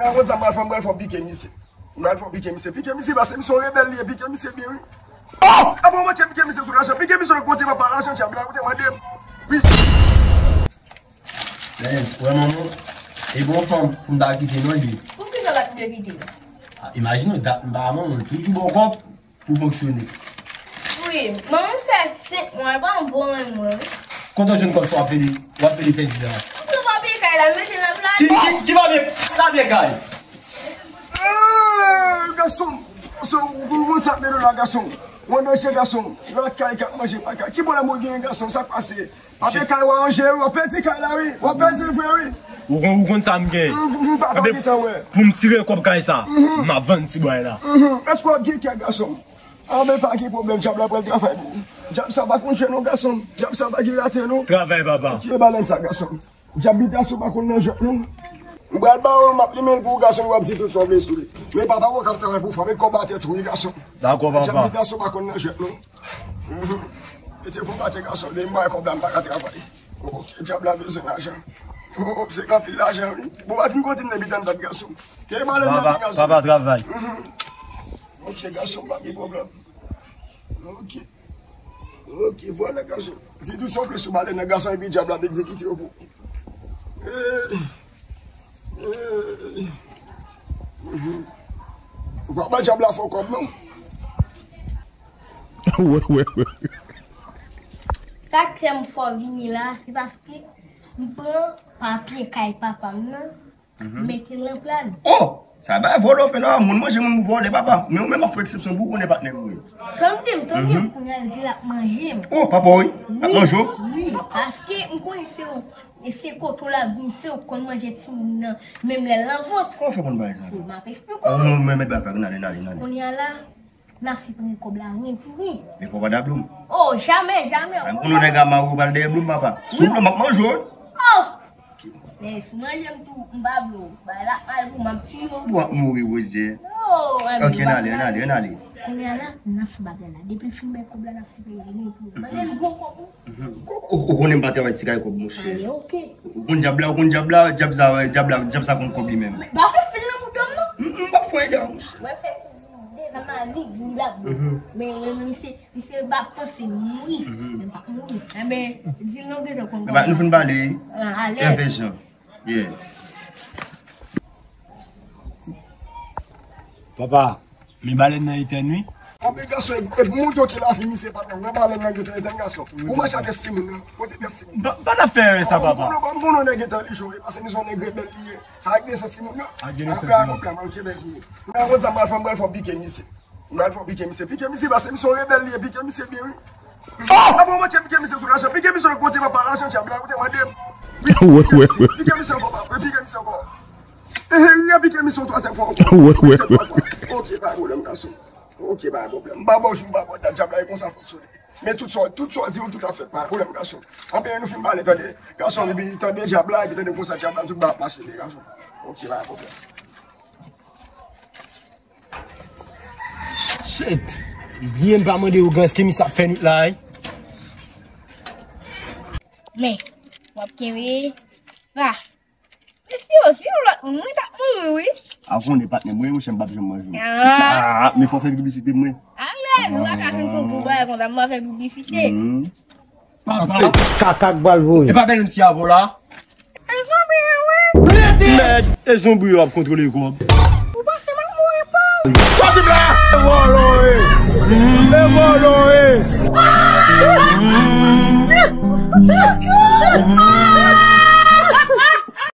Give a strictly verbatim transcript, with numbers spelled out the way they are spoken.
Nan konn sa m pral fè, m pral fè w pike misye. M pral fè w pike misye. Pike misye, paske misye yon rebèl li ye, pike misye byen, wi. Oh! Avan w manke pike misye sou lajan, pike misye lòt kote, papa, lajan dyab la, ou te mande m. Wi. Lens, wè manman, e bon fanm pou m ta kite non li. Poukisa w pa t vle kite l? Ah, imajine w, dat m pa manman, toujou ba w kòb. Pou fonksyone. Wi, manman m fè senk mwa, l pa bon renmen mwen, wi. Kote w jwenn kòb sa w ap peye, w ap peye sèvis la? M pran papye kay la, m mete nan plani. Ki, ki, ki papye, ki papye kay? Eh, gason, gason, ou konn sa k mete la, gason. Ou an danje, gason. Lòt kay k ap manje pa kay. Ki pwoblèm ou genyen, gason? Sa k pase? Papye kay w a ranje, wi, w ap pèdi kay la, wi. W ap pèdi l vre, wi. Ou konn, ou konn sa m gen. M, m pa t gen tan, wè. Pou m tire kòb kay sa, m ap vann ti bway la. Mhm. Èske w ap gen kè, gason? Anben, pa gen pwoblèm, dyab la pral travay pou ou. Dyab sa pa konn jwe non, gason. Dyab sa pa gen rate non. Travay, papa. Kite balèn sa, gason. Dyab bidasou pa konn nan jwèt non. M pral ba w, m ap limen l pou ou, gason, w ap di tout sa w vle sou li. Men papa w k ap travay pou w, fò met kòb atè tou, wi, gason. Dakò, papa. Dyab bidasou pa konn nan jwèt non. Mhm. Mete pou batè, gason, depi m pa wè kòb la, m pa ka travay. Oh, dyab la bezwen lajan. Oh, se anpil lajan, wi. Bon, pa fin kote m nan bitan dat, gason. Te malen nan, papa, gason. Papa, travay. Mhm. Ok, gason, pa gen pwoblèm. Ok. Ok, vwala, gason. Di tout sa w vle sou balèn nan, gason, epi dyab la ap egzekite yo pou ou. Eh, eh. Mhm. Ou pa ban dyab la fò kòb, non? Wè, wè, wè. Sa k fè m fè w vini la, se paske m pran papye kay papa m nan, m mete l nan plani. Oh! Sa bay vòlò fè la, moun manje moun pou vòlè, papa. Men ou menm ap fè eksepsyon pou ou konnen patnè m ou ye. Tande m, tande m, kounye a l di l ap manje m. Oh, papa, wi. L ap manje w? Wi, paske m konnen se ou, e se kote w l ap vin, se ou k konn manje timoun nan, menm lè l nan vant. Kòman w fè konn bagay sa? Wi, m ap eksplike w. Oh, non, men mèt bagay fè, n ale, n ale, n ale. Kounye a la, N ap siprann kòb la, ren pou ren. Men fò w pa da Blum. Oh, jamè, jamè. Ou konnen nèg a mari w pral dèyè Blum, papa. Sou Blum, m ap manje w. Oh! Men si w manje m tou, m pa vle w. Bay la mal pou m ap tiye w. W ap mouri, Bondye. Oh, ok, n ale, n ale, n ale. Kounye a la, n ap fè bagay la. Depi l fin bay kòb la, n ap siprann ren pou ren. Mande l gwo kòb ou. Ou, ou konnen m pa travay ti kay kòb, monchè. Ale, ok. Ou konn dyab la, ou konn dyab la, dyab sa, dyab la, dyab sa konn kòb li menm. Men pa fè fil nan bouda m non. M, m p ap fè anyen deyò, monchè. Mwen fè kouvri de zam avèg li la. Mhm. Men, men, men misye, misye pa panse mouri. Mhm. Men pa mouri. Enben, di l non gentan konn kòb la. Men nou fin pale. Ah, alèz. Èvè Jan. Yeah. Papa. Men balèn nan etèn wi. Anben gason, e, e pou montre w ki lavi misye pa nan, wè balèn nan gentan etèn gason. Ou manje ak pyès timoun nan, kote pyès timoun nan? Pa, pa ta fè sa, papa. M konnen, m konnen nèg entèlijan, e paske misye yon nèg rebèl li ye. Sa ak nesans timoun nan? Ak nesans timoun. Apre a, ok, m ap kenbe pou ou. Ou nan konn sa m pral fè, m pral fè w pike misye. M pral fè w pike misye. Pike misye, paske misye yon rebèl li ye, pike misye byen wi. Oh! Avan w manke pike misye sou lajan, pike misye lòt kote, papa, lajan dyab la, ou te mande m. Wi, pike misye, pike misye ankò, papa, pike misye ankò. Ehe, repike misye yon twazyèm fwa ankò. Wè, wè, wè. Ok, pa gen pwoblèm, gason. Ok, pa gen pwoblèm. M pa ba w jou, m pa ba w dat, dyab la, e konsa fonksyone. Men tout sa, tout sa w di yo, tout ap fèt, pa gen pwoblèm, gason. Anben, nou fin pale, tande. Gason, epi tande dyab la, epi tande konsa dyab la, tout bagay ap mache byen, gason. Ok, pa gen pwoblèm. Shit! Byen m pa mande yo, gan, èske misye ap fè nwit la, wi? Men, w ap kenbe sa. Men si yo, si yon lòt moun, mwen t ap mouri, wi. A konnen patnè mwen, monchè, m p ap janm manje w. Ah. Ah, men fò w fè piblisite mwen. Alèz, ou pa ka fin fè pou bagay konsa, m pa fè piblisite. Mhm. Papa. Kaka k pral voye. E pa bèl moun si avo la. E zonbi yo, wi. Mèd, e zonbi yo ap kontwole kòb. Ou panse m ap mouri pòv? Sòti la! E vòlò ye. E vòlò ye.